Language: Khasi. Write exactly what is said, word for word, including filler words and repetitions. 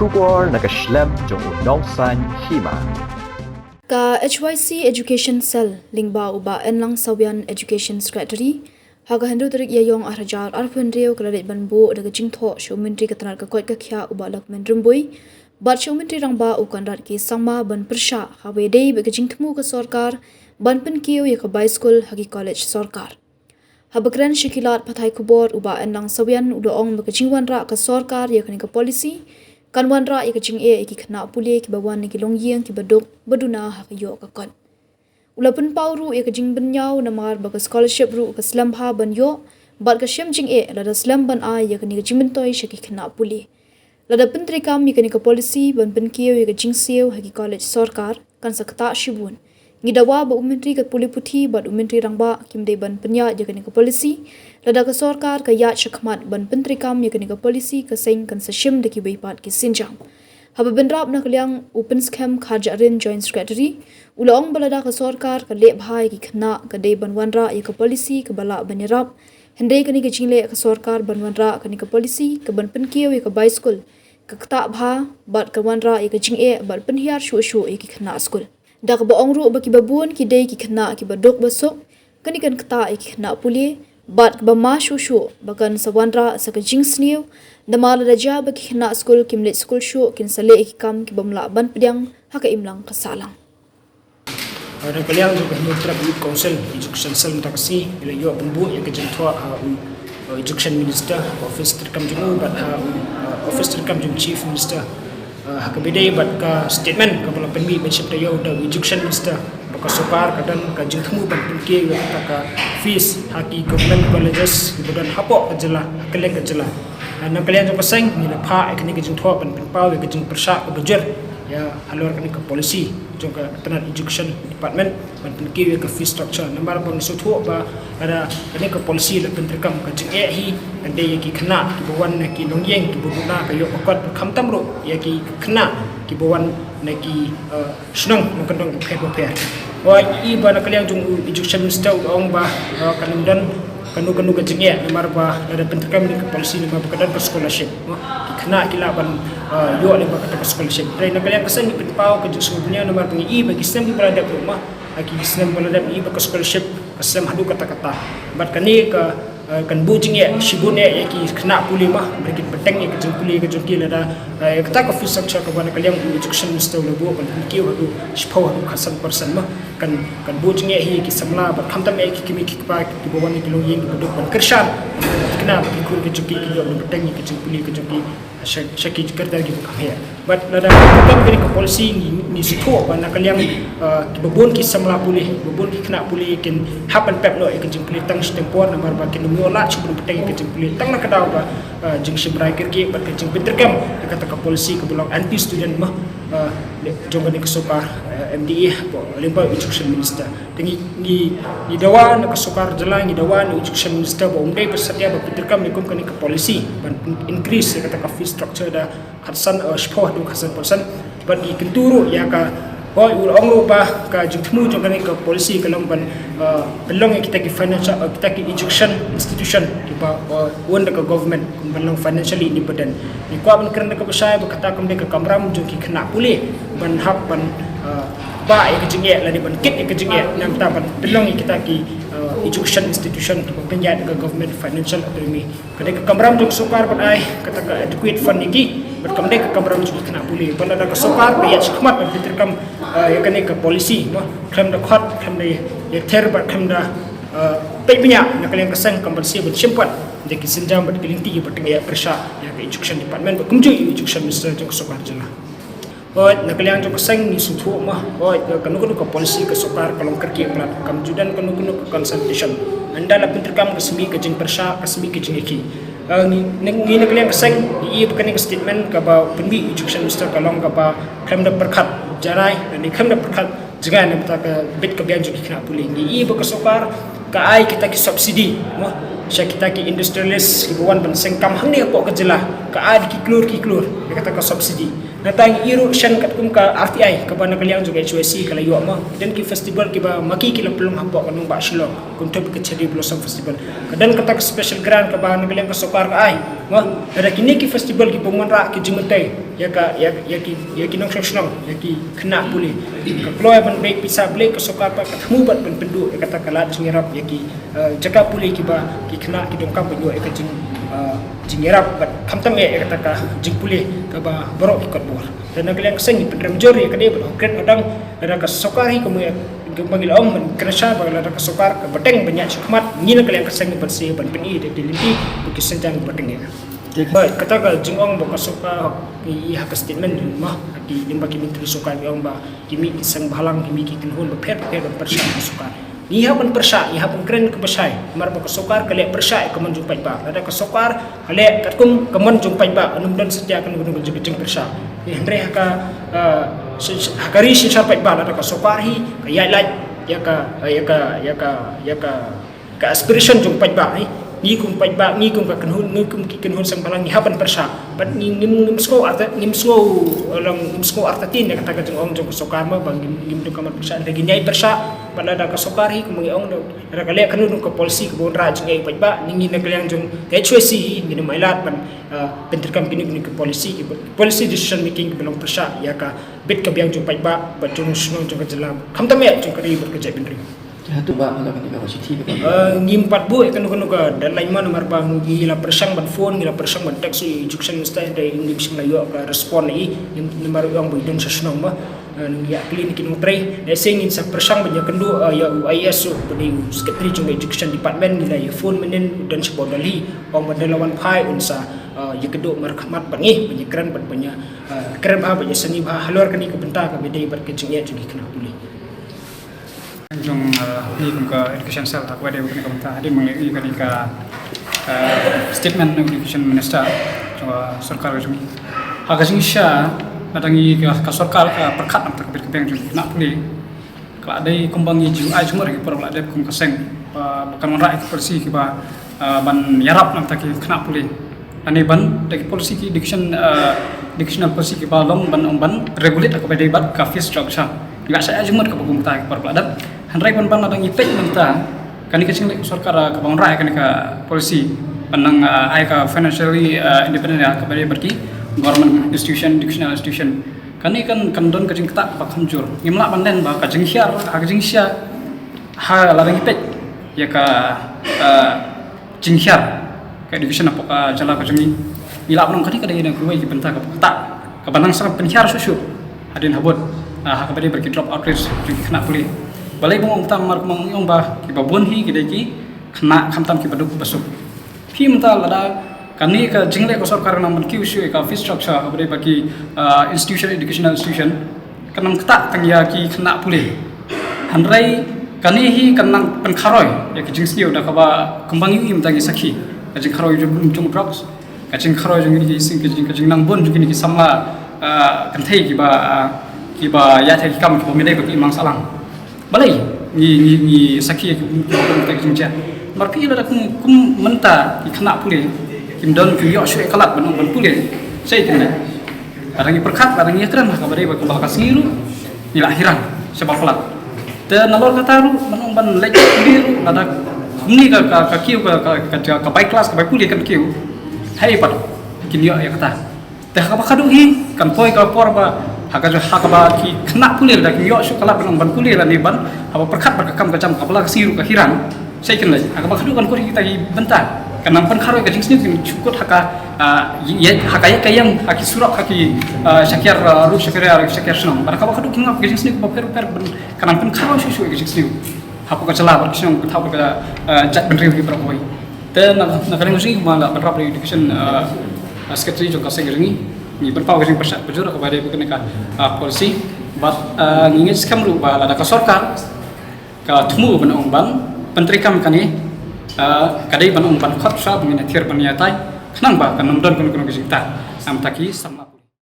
Khubor na ka shlem jong u Nongsaiñ Hima. Ka H Y C Education Cell lyngba u Bah Enlang Sawian, Education Secretary, ha ka hynriew tarik Ïaïong ar hajar arphew hynriew ka la leit ban buh da ka jingthoh sha u Myntri ka tnad ka koit ka khiah u Bah Lahkmen Rymbui bad sha u Myntri Rangbah u Conrad K Sangma ban pyrshah ha kaba ïadei bad ka jingthmu ka sorkar ban pynkiew ïa ka bai skul ha ki college sorkar. Haba kren sha ki lad pathai khubor, u Bah Enlang Sawian u la ong ba ka jingwanrah ka sorkar ïa kane ka policy kan wanrah ïa ka jingeh ïa ki khynnah pule kiba wan na ki longïing kiba duk ba duna ha ka ïoh ka kot. U la pynpaw ruh ïa ka jingbynñiaw namar ba ka scholarship ruh ka slem bha ban ïoh bad ka shem jingeh lada slem ban ai ïa kane ka jingmyntoi sha ki khynnah pule. Lada pyntreikam ïa kane ka policy ban pynkiew ïa ka jingsiew ha ki college sorkar, kan sa ktah shibun. Ngi dawa ba u Myntri ka pule puthi bad u Myntri Rangbah kim dei ban pynïaid ïa kane ka policy. Lada ka sorkar ka ïaid shakhmat ban pyntreikam ïa kane ka policy, ka seng kan sa shim da kiwei pat ki sienjam. Haba bynrap na ka liang u Pynskhem Kharjahrin, Joint Secretary, u la ong ba lada ka sorkar ka leh bha ïa ki khynnah, ka dei ban wanrah ïa ka policy kaba lah ban ïarap. Hynrei kane ka jingleh ka sorkar ban wanrah kane ka policy kaban pynkiew ïa ka bai skul ka ktah bha bad ka wanrah ïa ka jingeh bad pynhiar shuh shuh ïa ki khynnah skul. Da kaba ong ruh ba kiba bun ki dei ki khynnah kiba duk ba suk, kane kan ktah ïa ki khynnah pule bad kaba ma shuh shuh ba kan sa wanrah sa ka jingsniew namar lada jia ba ki khynnah skul kim leit skul shuh, kin sa leh ïa ki kam kibym lah ban pdiang ha ka imlang ka sahlang. Na ka liang jong ka Hynñiewtrep Youth Council Education Cell mynta ka sngi, ngi la ïoh ban buh ïa ka jingthoh ha u, uh, Education Minister, office treikam jong u bad ha u, uh, office treikam jong Chief Minister. Uh, ha kaba ïadei bad ka statement kaba la pynmih ban shim taïew da u Education Minister ba ka sorkar ka don ka jingthmu ban pynkiew ïa kata ka fees ha ki government colleges kiba don hapoh ka jylla, ha kylleng ka jylla. Uh, na ka liang jong ka seng ngi la phah ïa kane ka jingthoh ban pynpaw ïa ka jingpyrshah kaba jur ïa halor kane ka policy jong ka tnad Education Department ban pynkiew ïa ka fee structure. Namar ba ngi sngewthuh ba lada kane ka policy la pyntreikam, ka jingeh hi kan dei ïa ki khynnah kiba wan na ki longïing kiba duna ka ïoh ka kot, khamtam ruh ïa ki khynnah kiba wan na ki, uh, shnong nongkyndong bapher bapher. Hooid, i ba na ka liang jong u Education Minister u ong ba, uh, kan ym don kano kano ka jingeh namar ba lada pyntreikam ïa ka policy namar ba ka don ka scholarship. Mo, ki khynnah ki lah ban, uh, ïoh lyngba kata ka scholarship. Hynrei na ka liang ka seng ngi pynpaw ka jingsngewbha namar ba ngi i ba ki snem kiba la dep ruh, mo, ha ki snem ba la dep ngi i ba ka scholarship ka slem haduh katta katta. Bad kane ka, uh, kan buh jingeh shibun eh ïa ki khynnah pule, mo, ba kin bteng ïa ka jingpule ka jong ki lada, uh, kata ka fee structure kaba na ka liang u Education Minister u la buh ban pynkiew haduh shiphew haduh khatsan percent, mo. Kan, kan buh jingeh hi ïa ki samla bad khamtam eh ki kmie ki kpa kiba wan na ki longïing kiba duk ban kyrshan, khnang ba ki khun ki jong ki ki ïoh ban bteng ïa ka jingpule ka jong ki sha, sha ki kyrdan kiba kham heh. Bad lada kam kane ka policy ngi, ngi sngewthuh ba na ka liang, uh, kiba bun ki samla pule, kiba bun ki khynnah pule kin hap ban pep noh ïa ka jingpule tang shiteng por namar ba kin ym ïoh lad shuh ban bteng ïa ka jingpule tang na ka daw ba, uh, jingshim rai kyrkieh bad ka jingpyntreikam ïa kata ka policy kaba long anti student, mo, uh, jong kane ka sorkar, uh, M D A, lyngba u Education Minister. Te ngi, ngi, ngi dawa na ka sorkar jylla, ngi dawa na u Education Minister ba um dei ba satia ban pyntreikam ïa kum kane ka policy ban increase ïa kata ka fee structure da khatsan, uh, shiphew haduh khatsan percent. Bad ngi kyntu ruh ïa ka, hooid, u la ong ruh ba ka jingthmu jong kane ka policy ka long ban, uh, pynlong ïa kita ki financial, uh, kita ki education institution kiba, uh, own da ka government, ban long financially independent. Ngi kwah ban kren da kaba shai ba kata kam dei ka kamram jong ki khynnah pule ban hap ban, uh, bah ïa ka jingeh lane ban kit ïa ka jingeh, namar ban pynlong ïa kita ki, uh, education institution kiba pynïaid da ka government financial autonomy. Ka dei ka kamram jong ka sorkar ban ai kata ka adequate fund ïa ki, bad kam dei ka kamram jong ki khynnah pule. Bad lada ka sorkar ka ïaid shakhmat ban pyntreikam, uh, ïa kane ka policy, mo, khlem da khot, khlem da ïather bad khlem da, uh, peit bniah na ka liang ka seng, kam banse ban shim pat da ki sienjam bad ki lynti ba tyngeh pyrshah ïa ka Education Department bad kumjuh ïa u Education Minister jong ka sorkar jylla. Hooid, na ka liang jong ka seng ngi sngewthuh, mo, hooid, kano kano ka policy ka sorkar ka long kyrkieh palat, kam ju don kano kano ka consultation. Ynda la pyntreikam ka sa mih ka jingpyrshah, ka sa mih ka jingïakhih. Uh, ngi, ngi na ka liang ka seng ngi i ba kane ka statement kaba pynmih u Education Minister ka long kaba khlem da pyrkhat jarai, lane khlem da pyrkhat jngai na bynta ka bit ka biang jong ki khynnah pule. Ngi i ba ka sorkar ka ai kita ki subsidy, mo, sha kita ki industrialist kiba wan ban seng kam hangne hapoh ka jylla, ka ai da ki klur ki klur ïa kata ka subsidy. Nangta ngi i ruh shen katkum ka R T I kaba na ka liang jong ka H Y C ka la ïoh, mo. Don ki festival kiba ma ki ki la pynlong hapoh ka nongbah Shillong, kumta ka Cherry Blossom Festival. Ka don kata ka special grant kaba na ka liang ka sorkar ka ai, mo. Lada kine ki festival kibym wanrah ki jingmyntoi ïa ka, ïa, ïa ki, ïa ki nongshong shnong, ïa ki khynnah pule. Ka kloi ban beh pisa beh ka sorkar pat ka thmu bad ban pynduh ïa kata ka lad jingïarap ïa ki, eh, jaka pule kiba ki khynnah ki donkam ban ïoh ïa ka jing, eh, jingïarap bad khamtam ïa kata ka jingpule kaba baroh ki kot bor. Te na ka liang ka seng ngi pynrem jur ïa ka dei bad hok kret odang lada ka sorkar hi kumba ngi la ong ban kren sha ba lada ka sorkar ka bteng ban ïa shikmat ngi na ka liang ka seng ngi ban sih ban pyni da ki lynti ba ki seng jang bteng ïa. Ba kata ka jingong ba ka sorkar i ha ka statement ma ki lim ba ki menteri sorkar ki ong ba ki mih ki seng bhalang ki mih ki kynhun ba pher pher ban pyrshah ka sorkar. Ngi hap ban pyrshah, ngi hap ban kren kaba shai. Namar ba ka sorkar ka leh pyrshah ïa ka mon jong paidbah. Lada ka sorkar ka leh katkum ka mon jong paidbah, ym don satia kano kano ka jingpyrshah. Hynrei ha ka, eh, ha ka ri synshar paidbah lada ka sorkar hi ka ïaid lait ïa ka, ïa ka, ïa ka, ïa ka, ka aspiration jong paidbah hi. Ngi kum paidbah, ngi kum ka kynhun, ngi kum ki kynhun seng bhalang ngi hap ban pyrshah. Bad ngi ngim, ngim sngew arta, ngim sngew, eh, long, ngim sngew artatien ïa kata ka jingong jong ka sorkar ma ba ngim, ngim donkam ban pyrshah. Hynrei ngi ïai pyrshah bad lada ka sorkar hi kumba ngi ong da lada ka leh kano kano ka policy kaba wanrah jingeh ïa paidbah, ngi na ka liang jong ka H Y C hi ngin ym ailad ban, eh, pyntreikam kino kino ki policy, ki policy decision making kiba long pyrshah ïa ka bit ka biang jong paidbah bad jong shnong jong ka jylla khamtam ïa jong ka ri bad ka jaitbynriew. Hato ba ka kane ka shithi ka Eh, ngim pat buh ïa kano kano ka deadline ma namar ba ngi la pyrshang ban phone, ngi la pyrshang ban text ïa u Education Minister, hynrei ngim shym la ïoh ka respond ïa i, namar u ong ba i don sha shnong ma. Eh, ngi ïa kylli na ki nongtrei. Lehse ngin sa pyrshang ban ïakynduh, eh, ïa u I A S u ba dei u secretary jong ka Education Department, ngi la ïa phone mynnin u don sha New Delhi, ong ba dei la wan phai un sa, eh, ïakynduh markhmat bad ngi ban ïakren bad ban ïa, eh, kren bha ban ïasani bha halor kane ka bynta kaba dei bad ka jingeh jong ki khynnah pule. Jong, eh, ngi kum ka Education Cell ha kaba dei bad kane ka bynta hadien ba ngi ïohi kane ka, eh, statement na u Education Minister jong ka sorkar ka jong ngi. Ha ka jingshisha lada ngi ka, ka sorkar ka pyrkhat na ka bynta ka bit ka biang jong ki khynnah pule. Ka la dei kumba ngi ju ai jingmut ïa ki por ba la dep kum ka seng ba, ba kan wanrah ïa ki policy kiba, ah, ban ïarap na ka bynta ki khynnah pule. Lane ban da ki policy ki education, ah, educational policy kiba long ban, ban regulate ha kaba dei bad ka fee structure. Ngi la shah ai jingmut kaba kum kata ïa ki por ba la dep. Hynrei ban, ban lada ngi peit mynta kane ka jingleh ka sorkar, ah, kaba wanrah ïa kane ka policy ban nang, ah, ai ka financially, ah, independent ïa kaba dei bad ki government institution, educational institution. Kane kan, kan don ka jingktah ba kham jur. Ngim lah ban len ba ka jinghiar, ha ka jingshisha, ha lada ngi peit ïa ka, eh, jinghiar ka education hapoh ka jylla ka jong ngi. Ngi lah ban ong kane ka dei na kawei ki bynta kaba ktah kaba nang sdang pynhiar shuh shuh hadien habud, eh, ha kaba dei bad ki drop out rates jong ki khynnah pule. Balei ba nga ong kumta, namar kumba nga ong ba kiba bun hi ki dei ki khynnah khamtam kiba duk ba suk. Phi mynta lada kane ka jingleh ka sorkar ka nang ban kiew shuh ïa ka fee structure kaba dei bad ki, ah, institution, educational institution, ka nang ktah tang ïa ki khynnah pule. Hynrei kane hi ka nang pynkharoi ïa ka jingsniew da kaba kumba ngi ïohi mynta ngi sakhi ka jingkharoi jong, jong drugs, ka jingkharoi jong ki sing, ka jing, ka jingnang bun jong kine ki samla, ah, kynthei kiba, ah, kiba ïaid ha ki kam kiba ym dei ba ki imlang sahlang. Balei ngi, ngi, ngi sakhi ïa ki bun ki bun ki jingeh. Namar phi lada kum, kum mynta ki khynnah pule kim don, kim ïoh shuh ïa ka lad ban, ban pule. Shai kynleit. Lada ngi pyrkhat, lada ngi ïakren ha kaba dei ba ka, ba ka sngi ruh ngi la hiran shabar palat. Te nalor kata ruh ban, ban leit pule ruh lada kumne ka, ka, ka kiew ka, ka, ka, ka bai klas, ka bai pule kan kiew. Haei pat kin ïoh ïa kata. Te ha kaba khadduh hi kan poi ka por ba ha ka, ha kaba ki khynnah pule lada kim ïoh shuh ka lad ban, ban pule lane ban haba pyrkhat bad ka kam ka jam kaba la ka sngi ruh ka hiran. Shai kynleit, ha kaba khadduh kan kut kita ki bynta. Kan nang pynkharoi ka jingsniew, kin shu kut ha ka, ah, ïa, ha ka ïaid ka ïeng ha ki surok, ha ki, ah, shakiar, ah, ruh shakiar, shakiar shnong. Bad ha kaba khadduh kin ngap ka jingsniew kaba pher pher ban kan nang pynkharoi shuh shuh ka jingsniew hapoh ka jylla bad ka shnong, ka thaw bad ka, ah, jaitbynriew hi baroh kawei. Te na, na ka liang jong ngi kumba la pynrap da u education, ah, secretary jong ka seng jong ngi, ngi pynpaw ka jingpyrshah pajur kaba dei bad kane ka, ah, policy. Bad, ah, ngi ngeit skhem ruh ba lada ka sorkar ka thmu ban ong ban pyntreikam kane, ah, ka dei ban ong ban khot shuwa ba ngin ïathir ban ïatai khnang ba kan ym don kano kano ka jingktah na ka bynta ki samla.